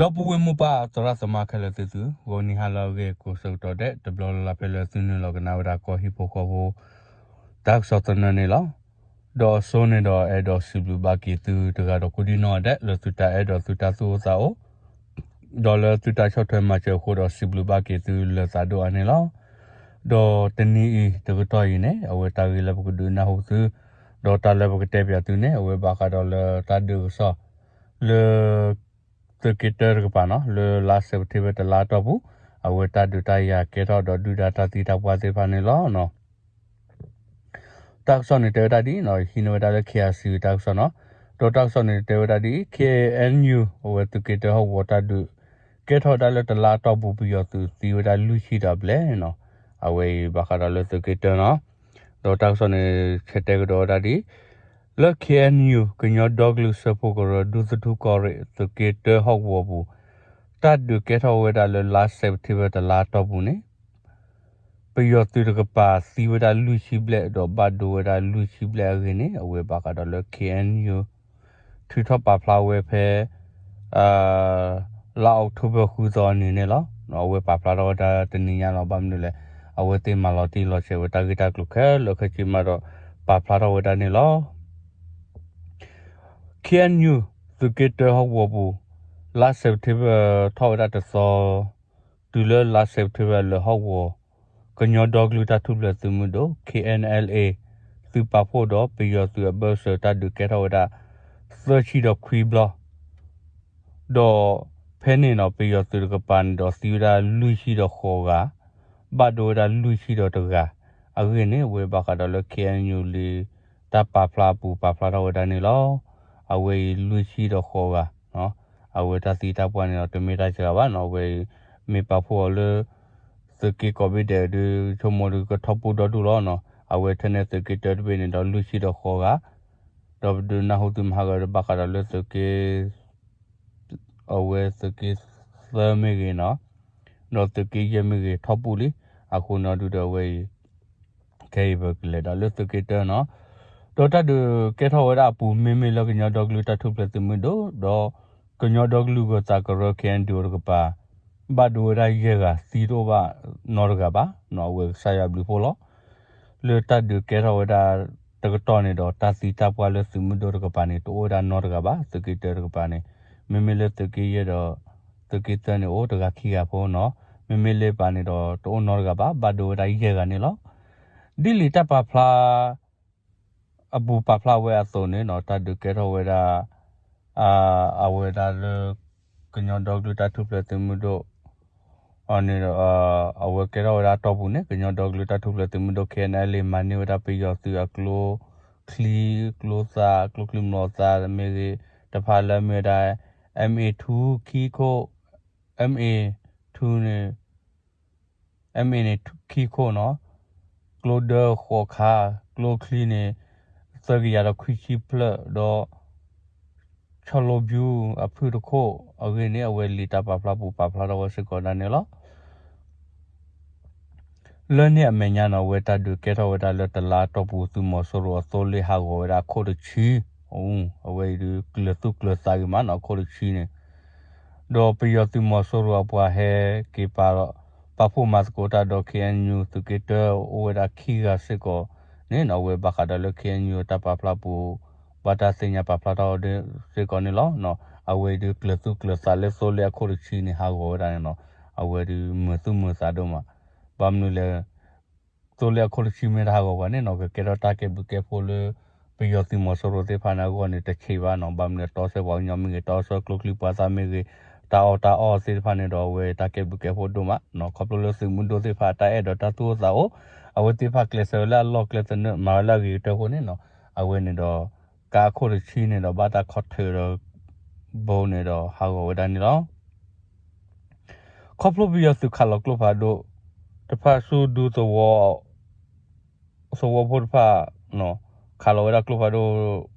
ဒီပုၢ်ဝဲၢ်မိၢ်ပၢ်သရၣ်သမါခဲလၢာ်သ့ၣ်သု, ဂီၤနံၤဟါလၢအဂ့ၤကိးဆၢကတီၢ်ဒဲး တဘျီလၢ်လၢ်ဖဲလၢသုနုာ်လီၤကနၣ်ဝဲဒၣ်ကီၢ်ဟံၣ်ဖိဃီဖိ တၢ်ကစီၣ်သနၢၣ်န့ၣ်လီၤ. ဒီးအစိန့ၣ်ဒီးအဲၣ်ဒိးစံးဘျုးဘၣ်က့ၤသုတဂၤဒီးကိးဒံနီၢ်ဒဲး လၢသုတၢ်အဲၣ်ဒိးသုတၢ်သူၣ်အိၣ်သးအိၣ် ဒီးလၢသုတၢ်ဆီၣ်ထွဲမၤစၢၤအဃိဒီး စံးဘျုးဘၣ်က့ၤသုလၢသးဒိၣ်အါန့ၣ်လီၤ. ဒီးတနံၤအံၤတကတီၢ်အံၤန့ၣ် အဝဲတၢ်ဂ့ၢ်လၢပကဒုးနၢ်ဟူသု ဒီးတၢ်လၢပကတဲပၠးသုန့ၣ် အဝဲဘၣ်ဃးဒီးလၢတၢ်ဒုးကစီၣ် လၢ သုးက့တၢတကပၤနီၤ လၢလါစဲးပထ့ဘၢၣ်တလါအတီၢ်ပူၤ အဝဲတၢ်ဒုးတၢ်ယၤကဲထီၣ်ဒီးဒုၣ်ဒါတၢ်သံတၢ်ပှၢ်သ့ၣ်တဖၣ်န့ၣ်လီၤ. တၢ်ကစီၣ်န့ၣ်တဲဝဲဒၣ်ဒ်အံၤ, ဟံးန့ၢ်ဝဲဒၣ်လၢ ခ့အါစံ တၢ်ကစီၣ်နီၤ, ဒီးတၢ်ကစီၣ်န့ၣ်တဲဝဲဒၣ်ဒ်အံၤ, ခ့အ့ၣ်ယူၣ် အဝဲသုးက့တၢဟီၣ်ကဝီၤတၢ်ဒုး ကဲထီၣ်ဝဲဒၣ်လၢတလါအတီၢ်ပူၤ ပယီၤသုးသံဝဲဒၣ်လွံၢ်ဆံဒီးအဘျဲၣ်နီၤ, အဝဲအံၤဘၣ်ဃးဒီးလၢသုးက့တၢနီၤ, ဒီးတၢ်ကစီၣ်န့ၣ် ဆဲးတဲကဒီးဝဲဒၣ်ဒ်အံၤ, လၢ ခ့အ့ၣ်ယူၣ် ကညီဒီကလုာ်စၢဖှိၣ်ကရၢ ဒူသထူကီၢ်ရ့ၣ် သုးက့တၢဟီၣ်ကဝီၤပူၤ တၢ်ဒုးကဲထီၣ်ဝဲဒၣ်လၢလါစဲးပထ့ဘၢၣ်တလါအတီၢ်ပူၤန့ၣ် ပယီၤသုးတကပၤသံဝဲဒၣ်လွံၢ်ဆံဘျဲၣ် ဒီးဘၣ်ဒိဝဲဒၣ်လွံၢ်ဆံဘျဲၣ်အဂ့ၢ်န့ၣ် အဝဲဘၣ်ဃးဒီးလၢ ခ့အ့ၣ်ယူၣ် ထုးထီၣ်ပာ်ဖျါဝဲဖဲ လါအီးကထိဘၢၣ်ဃုသီအနံၤန့ၣ်လီၤ. အဝဲပာ်ဖျါထီၣ်ဝဲဒၣ်တနံၤညါလီၤ. ဘၣ်မနုၤလဲၣ်, အဝဲသ့ၣ်မၤလီၤတံၢ်လီၤဆဲးဝဲတၢ်ဂ့ၢ်တၢ်ကျိၤခဲလၢာ်ခဲဆ့မးဒီး ပာ်ဖျါထီၣ်ဝဲဒၣ်န့ၣ်လီၤ. ခ့အ့ၣ်ယူၣ် သုးက့တၢဟီၣ်ကဝီၤပူၤ လါစဲးပထ့ဘၢၣ်ထီၣ်ဝဲဒၣ်တသီ တုၤလၢလါစဲးပထ့ဘၢၣ်လၢဟီၣ်ကဝီၤ ကညီဒီကလုာ်တၢ်ထူၣ်ဖျဲးသုးမုၢ်ဒိၣ် ခ့အ့ၣ်အ့ၣ်လ်အ့ သုးပာ်ဖှိၣ်ဒီးပယီၤသုးအဘၢၣ်စၢၤတၢ်ဒုးကဲထီၣ်ဝဲဒၣ် သၢဆံဒီးခွံဘျီ ဒီးဖဲန့ၣ်နီၤ ပယီၤသုးတကပၤန့ၣ်ဒီးသံဝဲဒၣ်လွံၢ်ဆံဒီးဃိးဂၤ, ဘၣ်ဒိဝဲဒၣ်လွံၢ်ဆံဒီးတဂၤ, အဂ့ၢ်န့ၣ် အဝဲဘၣ်ဃးဒီးလၢ ခ့အ့ၣ်ယူၣ် လံာ်တၢ်ပာ်ဖျါအပူၤပာ်ဖျါထီၣ်ဝဲဒၣ်န့ၣ်လီၤ. အဝဲအံၤလွံၢ်ဆံဒီးဃိးဂၤ အဝဲတၢ်သံတၢ်ပှၢ်န့ၣ်ဒီး တမ့ၢ်တၢ်စှၤဘၣ်နီၤ, အဝဲအံၤ မ့ၢ်ပာ်ဖှိၣ်အီၤလၢ သုးက့ကိးဘ့ၣ်ဒဲးဒုး ဆိကမိၣ်ဒုးကထီၣ်ပူၣ်ဒီဒူၣ်လီၤနီၤ, အဝဲထဲန့ၣ်သုးက့တၢတဘ့ၣ်န့ၣ်ဒီးလွံၢ်ဆံဒီးဃိးဂၤ, ဒီးပဒုးနၢ်ဟူသုမဟါဂီၤဒီးဘၣ်ဃးဒီးလၢသုးက့ အဝဲသုးက့သၢမ့ၢ်ဂ့ၤနီၤ, ဒီးသုးက့ယဲၢ်မ့ၢ်ဂ့ၤ ထီၣ်ပူၣ်လံ, အဃိနီၤဒုးဒီးအဝဲအံၤ ခဲအံၤပကလဲၤဒီးလၢသုးက့တၢနီၤ, ဒီးတၢ်ဒုးကဲထီၣ်ဝဲဒၣ်အပူၤ မ့မ့ၢ်လၢကညီဒီကလုာ်တၢ်ထူၣ်ဖျဲးသုးမုၢ်ဒိၣ် ဒီးကညီဒီကလုာ်ဂၢၤသးကရၢ ခ့အ့ၣ်ယူၣ် တကပၤ ဘၣ်ဒိဝဲဒၣ်ယဲၢ်ဂၤ သံတအိၣ်ဘၣ်နီတဂၤဘၣ်နီၤ, အဝဲကစၢ်ယွၤဘျုးဖှိၣ်လီၤ. လၢတၢ်ဒုးကဲထီၣ်ဝဲဒၣ်တကတီၢ်န့ၣ်ဒီး တၢ်သံတၢ်ပှၢ်လၢသုးမုၢ်ဒိၣ်တကပၤန့ၣ် တအိၣ်ဝဲဒၣ်နီတဂၤဘၣ်, သုးက့တၢတကပၤန့ၣ်, မ့မ့ၢ်လၢသုးက့ယဲၢ်ဒီး သုးက့သၢန့ၣ်အိၣ်တဂၤခံဂၤဖိနီၤ, မ့မ့ၢ်လၢပၤန့ၣ်ဒီးတအိၣ်နီတဂၤဘၣ်, ဘၣ်ဒိဝဲဒၣ်ယဲၢ်ဂၤန့ၣ်လီၤ. ဒ်လံာ်တၢ်ပာ်ဖျါ အပူၤပာ်ဖျါဝဲအသိးန့ၣ်နီၤ, တၢ်ဒုးကဲထီၣ်ဝဲဒၣ် အဝဲဒၣ်လၢ ကညီဒီကလုာ်တၢ်ထူၣ်ဖျဲးသုးမုၢ်ဒိၣ် အန့ၣ်ဒီး အဝဲကဲထီၣ်ဝဲဒၣ်အတီၢ်ပူၤန့ၣ် ကညီဒီကလုာ်တၢ်ထူၣ်ဖျဲးသုးမုၢ်ဒိၣ် ခ့အ့ၣ်အ့ၣ်လ့ မၤန့ၢ်ဝဲဒၣ်ပယီၤသုးအကျိချံ ကျိသၣ် ကျိချံမျိာ်သၣ်မ့ၢ်ဂ့ၤ တဖၣ်လၢအမ့ၢ်ဝဲဒၣ် MA two ခံခိၣ် MA two န့ၣ် MA န့ၣ် ခံခိၣ်နီၤ, ကျိဒၢဃိးခါ, ကျိချံန့ၣ် သၢကယၤဒီးခွံဆံဖျၢၣ်ဒီး ဆီလိဘျူးအဖုၣ်တခိၣ် အဂ့ၢ်န့ၣ် အဝဲလံာ်တၢ်ပာ်ဖျါပူၤပာ်ဖျါထီၣ်ဝဲစ့ၢ်ကီးဒၣ်န့ၣ်လီၤ. လၢန့ၣ်အမဲာ်ညါနီၤ အဝဲတၢ်ဒုးကဲထီၣ်ဝဲဒၣ်လၢတလါအတီၢ်ပူၤ သုးမီၤစိရိၤအသိလ့ၣ်ဟးဂီၤဝဲဒၣ်အခိၣ်တဆံ, အဝဲအံၤဒုးကျၢၤသူၣ်ကျၢၤသးဂ့ၤမးနီၤ အခိၣ်တဆံန့ၣ် ဒီးပယီၤသုးမီၤစိရိၤအပှၤဟဲက့ၤပာ် ပာ်ဖှိၣ်မၤသကိးတၢ်ဒီး ခ့အ့ၣ်ယူၣ် သုးက့တၢ အိၣ်ဝဲဒၣ်ခံဂၤစ့ၢ်ကီးန့ၣ်နီၤ အဝဲဘၣ်ဃးဒီးလၢ ခ့အ့ၣ်ယူၣ် တၢ်ပာ်ဖျါပူၤ ဘၣ်တၢ်သ့ၣ်ညါပာ်ဖျါထီၣ်စ့ၢ်ကီးန့ၣ်လီၤ. အဝဲဒုးကျၢၤသူၣ်ကျၢၤသးလၢသိလ့ၣ်အခိၣ်တဆံန့ၣ် ဟးဂီၤဝဲဒၣ်န့ၣ်နီၤ အဝဲဒုးမုာ်သူၣ်မုာ်သးဒိၣ်မး. ဘၣ်မနုၤလဲၣ် သိလ့ၣ်အခိၣ်တဆံမ့ၢ်တဟးဂီၤဘၣ်န့ၣ်နီၤ ကကဲထီၣ်တၢ်ကဲဘျုးကဲဖှိၣ်လၢ ပယီၤသုးမီၤစိရိၤသ့ၣ်တဖၣ်န့ၣ်အဂီၢ်န့ၣ် တဆံးဘၣ်နီၤ. ဘၣ်မနုၤလဲၣ် တီဆၢပှၤကညီမ့ၢ်ဂ့ၤ တီဆၢကျိချံမျိာ်သၣ်မ့ၢ်ဂ့ၤ တၢ်အီၣ်တၢ်အီသ့ၣ်တဖၣ်န့ၣ်ဒီး အဝဲတၢ်ကဲဘျုးကဲဖှိၣ်ဒိၣ်မးနီၤ. ခီဖျိလၢသုးမုၢ်ဒိၣ်သ့ၣ်တဖၣ်တၢ်အဲၣ်ဒိးတၢ်သူၣ်အိၣ်သးအိၣ် အဝဲသ့ၣ်တဖၣ်ကျဲးစၢးဝဲလၢအလီၢ်ကျဲသနၢၣ် မၤဝဲလၢအဂ့ၤကတၢၢ်အဃိန့ၣ်နီၤ အဝဲန့ၣ်ဒီး ကါအခိၣ်တဆံန့ၣ်ဒီး ဘၣ်တၢ်ခီၣ်ထၢၣ်ဒီး ဘိန့ၣ်ဒီး ဟးဂီၤဝဲဒၣ်န့ၣ်လီၤ. ခီဖျိပယီၤသုးခးလီၤကျိဖးဒိၣ်တဖၣ်ဆူဒူသဝီ သဝီဖိတဖၣ် ခးလီၤဝဲဒၣ်ကျိဖးဒိၣ်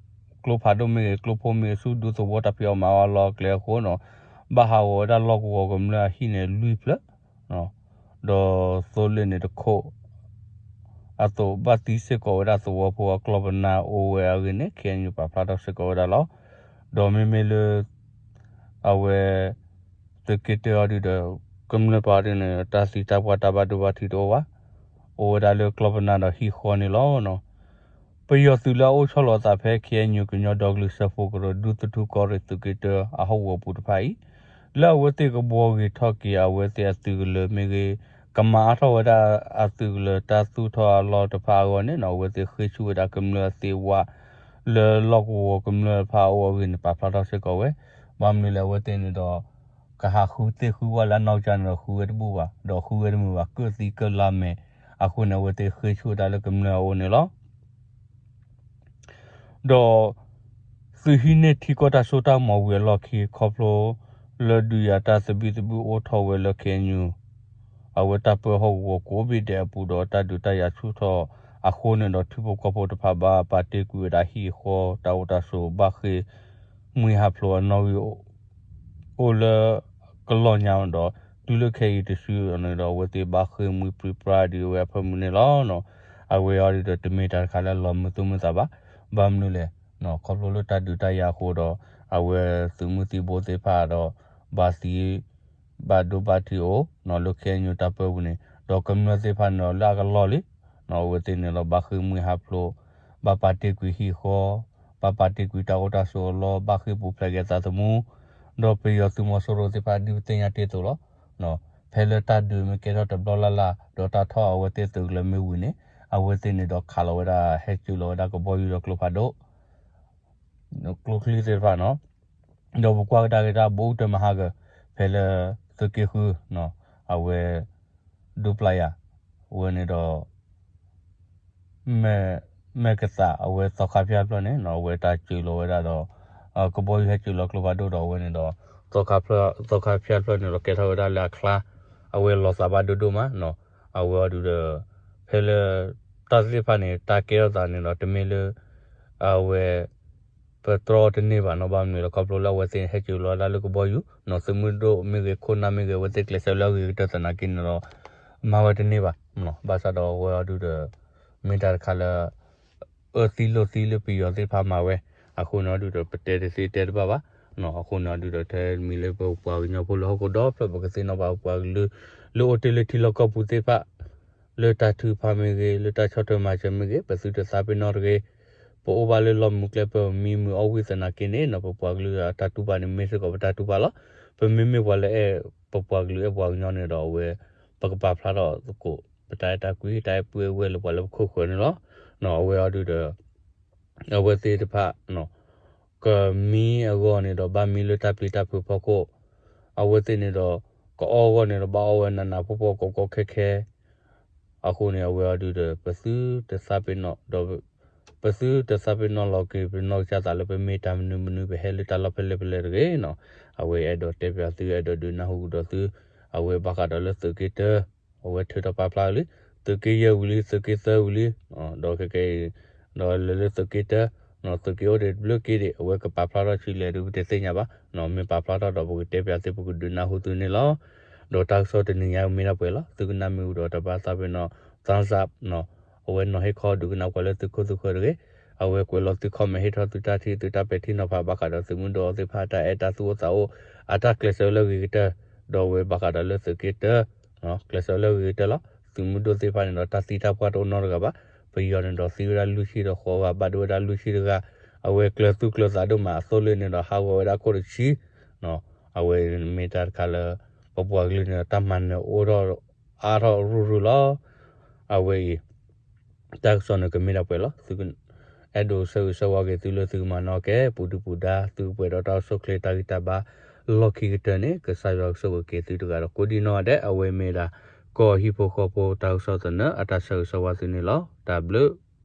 ကျိဖးဒိၣ်မ့ၢ်ဂ့ၤ ကျိဖိမ့ၢ်ဂ့ၤ ဆူဒူသဝီတၢ်ဖံးအီၣ်မၤအီၣ်အလီၢ်အကျဲအဃိနီၤ ဘၣ်ဟးဂီၤဝဲဒၣ်လီၢ်ကဝီၤကမျၢၢ်အဟံၣ်န့ၣ်လွံၢ်ဖျၢၣ် ဒီးသိလ့ၣ်န့ၣ်တခိၣ် အသိးဘၣ်သံစ့ၢ်ကီးဝဲဒၣ်သဝီဖိအကျီၢ်ပနၢ်အိၣ်ဝဲအဂ့ၢ်န့ၣ် ခ့အ့ၣ်ယူၣ် ပာ်ဖျါထီၣ်စ့ၢ်ကီးဝဲဒၣ်လီၤ. ဒီးမ့မ့ၢ်လၢ အဝဲ သုးက့တၢအီၤဒုဒီး ကမျၢၢ်ပၤဒုန့ၣ် တၢ်သံတၢ်ပှၢ်တၢ်ဘၣ်ဒိဘၣ်ထံးတအိၣ်ဘၣ်, အိၣ်ဝဲဒၣ်လၢကျီၢ်ပနၢ်ဒီးဟံၣ်ဃီန့ၣ်လီၤ. ပယီၤသုးလၢအအိၣ်ဆီလီၤအသးဖဲ ခ့ၣ်အဲၣ်ယူၣ် ကညီဒီကလုာ်စၢဖှိၣ်ကရၢ ဒူသထူကီၢ်ရ့ၣ်သုးက့တၢအဟီၣ်ကဝီၤပူၤတဖၣ်အံၤ, လၢအဝဲသ့ၣ်ကဘှီဂ့ၤထီၣ်က့ၤအဝဲသ့ၣ်အသုးကလၢၤမ့ၢ်ဂ့ၤ, ကမၤအါထီၣ်ဝဲဒၣ်အသုးကလၢၤတၢ်သူၣ်ထီၣ်အလီၢ်တဖၣ်အဂီၢ်န့ၣ် အဝဲသ့ၣ်ဃ့ဆူၣ်ဝဲဒၣ်ကမျၢၢ်အသ့ဝါ လၢလီၢ်ကဝီၤကမျၢၢ်တဖၣ်အအိၣ်အဂ့ၢ်န့ၣ် ပာ်ဖျါထီၣ်စ့ၢ်ကီးဝဲ, ဘၣ်မနုၤလဲၣ်အဝဲသ့ၣ်န့ၣ်ဒီး ကဟးဃုသ့ၣ်ဃုဝၣ်လၢအနီၢ်ကစၢ်န့ၣ်ဒီးဃုဝဲတဘူၣ်ဘၣ်, ဒီးဃုဝဲတမုာ်ဘၣ်, ကၢၣ်သံကၢၣ်လါမဲာ်, အဃိန့ၣ် အဝဲသ့ၣ်ဃ့ဆူၣ်ဝဲဒၣ်လၢကမျၢၢ်အအိၣ်န့ၣ်လီၤ. ဒီး သုးဟံးန့ၢ်ထံကီၢ်တၢ်စိတၢ်ကမီၤဝံၤအလီၢ်ခံ ခီဖျိလၢဒုးယၤတၢ်သဘံၣ်သဘုၣ်အိၣ်ထီၣ်ဝဲလၢ ခ့ၣ်အဲၣ်ယူၣ် အဝဲတၢ်ပၢဟီၣ်ကဝီၤကိးဘ့ၣ်ဒဲးအပူၤဒီးတၢ်ဒုးတၢ်ယၤဆူၣ်ထီၣ်အဃိန့ၣ်ဒီး ထံဖိကီၢ်ဖိတဖၣ်ဘၣ်ပာ်တ့ၢ်ကွံာ်ဝဲဒၣ်ဟံၣ်ဃီတၢ်အိၣ်တၢ်ဆိး ဘၣ်ဃ့ၢ်မှံဟးဖျိးအနီၣ်ဂံၢ် အိၣ်လၢကလီၢ်ညါဒီး တုၤလၢခဲအံၤတစုန့ၣ်ဒီး အဝဲသ့ၣ်ဘၣ်ဃ့ၢ်မှံပြံပြါဒံးဝဲအဖၢမုၢ်န့ၣ်လီၤ. အဝဲအံၤဒုဒီးတမ့ၢ်တၢ်တခါလၢအလီၤမုာ်သူၣ်မုာ်သးဘၣ်. ဘၣ်မနုၤလဲၣ် ခီဖျိလၢတၢ်ဒုးတၢ်ယၤအဃိဒီး အဝဲသုးမုၢ်သံၣ်ဘိသ့ၣ်တဖၣ်ဒီး ဘၣ်သံ ဘၣ်ဒိဘၣ်ထံးအိၣ် လၢခဲအံၤတၢ်ပၢပူၤန့ၣ် ဒီးကမျၢၢ်သ့ၣ်တဖၣ်န့ၣ်ဒီးလၢအကလီၢ်လံ အဝဲသ့ၣ်န့ၣ်ဒီးဘၣ်ဃ့ၢ်မှံဟးဖျိး ဘၣ်ပာ်တ့ၢ်ကွံာ်ဟံၣ်ဃီ ဘၣ်ပာ်တ့ၢ်ကွံာ်တၢ်အိၣ်တၢ်ဆိးအလီၢ် ဘၣ်ဃ့ၢ်ပူၤဖျဲးက့ၤအသးသမူ ဒီးပယီၤသုးမီၤစိရိၤသ့ၣ်တဖၣ်ဒ်ပသ့ၣ်ညါတ့ၢ်အသိးလီၤ. ဖဲလၢတၢ်ဒုးမ့ၢ်ကဲထီၣ်တဘျီလၢ်လၢ် ဒီးတၢ်ထီၣ်အဝဲသ့ၣ်သုးကလၢၤမ့ၢ်ဝံၤန့ၣ် အဝဲသ့ၣ်န့ၣ်ဒီးခးလီၤဝဲဒၣ် ဟဲစိာ်လီၤဝဲဒၣ်ကဘီယူၤဒီးကျိဖးဒိၣ် ကျိချံသ့ၣ်တဖၣ်န့ၣ် ဒီးပကွၢ်ကဒါက့ၤတၢ်ဘိးအူတၢ်မၤဟါကၢၤ ဖဲလၢသုးက့ဃု အဝဲ ဒူပျၢ်ယၤ ဝဲန့ၣ်ဒီး မဲၢ်ကသးအဝဲသီခါဖၠၣ်ဖျၢၣ်န့ၣ် အဝဲတၢ်စၢၤလီၤဝဲဒၣ်ဒီး ကဘီယူၤဟဲစၢၤလီၤကျိဖးဒိၣ်ဒီးအဝဲန့ၣ်ဒီး သီခါဖၠၣ်ဖျၢၣ်န့ၣ်ဒီးကဲထီၣ်ဝဲဒၣ်လၢအချါ အဝဲလီၤသးဘၣ်ဒိဒိၣ်မး အဝဲအီၤဒုဒီး ဖဲလၢ တၢ်သ့ၣ်တဖၣ်န့ၣ် တၢ်ကဲထီၣ်သးန့ၣ်ဒီး တမ့ၢ်လၢ အဝဲ ပတြီတန့ၢ်ဘၣ်နီၤ ဘၣ်မနုၤလဲၣ် ခီဖျိလၢအဝဲသ့ၣ်ဟဲစၢၤလီၤဝဲဒၣ်လၢကဘီယူၤ သုးမုၢ်ဒိၣ်မ့ၢ်ဂ့ၤ ခိၣ်နၢ်မ့ၢ်ဂ့ၤ အဝဲသ့ၣ်ကျဲးစၢးလၢအဂ့ၤကတၢၢ်သနာ်က့န့ၣ်ဒီး မၤဝဲတန့ၢ်ဘၣ် ဘၣ်ဆၣ်ဒီးအဝဲအီၤဒုဒီး မ့ၢ်တၢ်တခါလၢ အၢသံလိာ်သံလၢပယီၤသ့ၣ်တဖၣ်မၤဝဲ အဃိန့ၣ်အီၤဒုဒီး ပတဲတသ့တဲတဘၣ်ဘၣ် အဃိန့ၣ်အီၤဒုဒီး ထဲမံၤလၢပပှၤကညီဖိလၢဟီၣ်ခိၣ်ဒီဖျၢၣ် ပကသ့ၣ်နီၣ်ဘၣ်ပပှၤကလုာ် လၢအိၣ်တ့ၢ်လၢထံလီၢ်ကီၢ်ပူၤသ့ၣ်တဖၣ် လၢတၢ်ထုကဖၣ်မ့ၢ်ဂ့ၤ လၢတၢ်ဆီၣ်ထွဲမၤစၢၤမ့ၢ်ဂ့ၤ ပသုတသးပ့ၤနီၣ်တဂ့ၤ. ပအိၣ်ဘၣ်လၢလီၢ်မုၢ်ကျဲပမံမုာ်အီၣ်ဝံၣ်သနာ်က့န့ၣ် ပပှၤကလုာ်အတၢ်တူၢ်ဘၣ်န့ၣ် မ့ၢ်စ့ၢ်ကီးပတၢ်တူၢ်ဘၣ်လီၤ. ပမ့မ့ၢ်ပှၤလၢအဲၣ်ပပှၤကလုာ်အဲၣ်ပှၤကညီန့ၣ်ဒီး အဝဲ ပကပာ်ဖျါထီၣ်သကိး ပတၢ်အဲၣ်တၢ်ကွံ တၢ်အဲၣ်ပုၢ်အဲၣ်ဝဲၢ်လၢပှၤလၢပခိၣ်ဃၢၤန့ၣ်လီၤ. အဝဲအီၤဒုဒီး အဝဲသ့ၣ်တဖၣ် ကမံအဂီၢ်န့ၣ်ဒီး ဘၣ်မံလၢတၢ်ပျံၤတၢ်ဖုးဖီခိၣ်, အဝဲသ့ၣ်န့ၣ်ဒီး ကအီၣ်အဂီၢ်န့ၣ်ဒီး ဘၣ်အီၣ်ဝဲနးနးဖှီၣ်ဖှီၣ်ကီကီခဲခဲ, အဃိန့ၣ် အဝဲအီၤဒုဒီး ပသုတသးပ့ၤနီၣ်ဒီး ပသုတသးပ့ၤနီၣ်လီၤက့ၤပနီၢ်ကစၢ်သးလၢပမ့ၢ်တၢ်မနုၤမနုၤ ပဟဲလၢတၢ်လီၢ်ဖဲလဲၣ်ဖဲလဲၣ်တဂ့ၤနီၤ. အဝဲအဲၣ်ဒိးတဲပၠးသု အဲၣ်ဒိးဒုးနၢ်ဟူကဒီးသု, အဝဲဘၣ်ဃးဒီးလၢသုးက့တၢ အဝဲထုးထီၣ်ပာ်ဖျါလံ, သုးက့ယဲၢ်ဝံၤလံ သုးက့သၢဝံၤလံ, ဒီးခဲကဲအံၤ ဒီးလၢလၢသုးက့တၢ သုးက့အိၣ်ဒံးတဘျုးက့ဒံး အဝဲကပာ်ဖျါထီၣ်ဆံးလဲၣ်ဒုး ပတသ့ၣ်ညါဘၣ်, မ့ၢ်ပာ်ဖျါထီၣ်ဒီး ပကတဲပၠးသု ပကဒုးနၢ်ဟူသုန့ၣ်လီၤ. ဒီးတၢ်ကစီၣ်တနံၤညါကမ့ၢ်ဒၣ်ပှဲၤလီၤ. သုကနၣ်မ့ၢ်အူဒီးတဘၣ်သးပ့ၤနီၣ် thumbs up အဝဲနီၤဟ့ၣ်ခီဒုးကနၣ်ပှၤလၢသုခိၣ်သုဃၢၤတဂ့ၤ. အဝဲကွဲးလီၤသု comment ဟ့ၣ်ထီၣ်သုတၢ်ထံၣ်သုတၢ်ပဲာ်ထံနီၤဖး ဘၣ်ဃးဒီးသုးမုၢ်ဒိၣ်သ့ၣ်တဖၣ် တၢ်အဲၣ်တၢ်သူၣ်အိၣ်သးအိၣ် အတၢ်ကျဲးစၢးလၢအဂ့ၤကတၢၢ်, ဒီးအဝဲဘၣ်ဃးဒီးလၢသုးက့တၢ ကျဲးစၢးလၢအဂ့ၤကတၢၢ်လီၤ. သုးမုၢ်ဒိၣ်သ့ၣ်တဖၣ်န့ၣ်ဒီး တၢ်သံတၢ်ပှၢ်တအိၣ်နီတဂၤဘၣ်. ပယီၤန့ၣ်ဒီးသံဝဲဒၣ်လွံၢ်ဆံဒီးဃိးဂၤ ဘၣ်ဒိဝဲဒၣ်လွံၢ်ဆံတဂၤ, အဝဲကျၢၤသူၣ်ကျၢၤသးဒိၣ်မး အသိလ့ၣ်န့ၣ်ဒီး ဟးဂီၤဝဲဒၣ်ခိၣ်တဆံ အဝဲမ့ၢ်တၢ်တခါလၢ ပပှၤကလုာ်န့ၣ်ဒီး တၢ်မၤနၢၤအိၣ်ထီၣ်အါထီၣ်ရုၢ်ရုၢ်လီၤ. အဝဲအံၤ တၢ်ကစီၣ်န့ၣ်ကမ့ၢ်ဒၣ်ပှဲၤလီၤ. အဲၣ်ဒိးဆၢဂ့ၤဆၢဝါက့ၤသုလၢသုကမၤနၢၤက့ၤ ပူၤဒုၣ်ပူၤဒါ သုကပှဲၤဒီးတၢ်အိၣ်ဆူၣ်အိၣ်ချ့တၢ်ဂံၢ်တၢ်ဘါ လီၢ်ခံကတၢၢ်န့ၣ် ကစၢ်ယွၤကဆိၣ်ဂ့ၤက့ၤသုတဂၤဒီးကိးဒံနီၢ်ဂၤဒဲး. အဝဲမ့ၢ်ဒၣ် ကီၢ်ဟံၣ်ဖိဃီဖိတၢ်ကစီၣ်သနၢၣ် အတၢ်ဆၢဂ့ၤဆၢဝါသုန့ၣ်လီၤ. တၢ်ဘျုး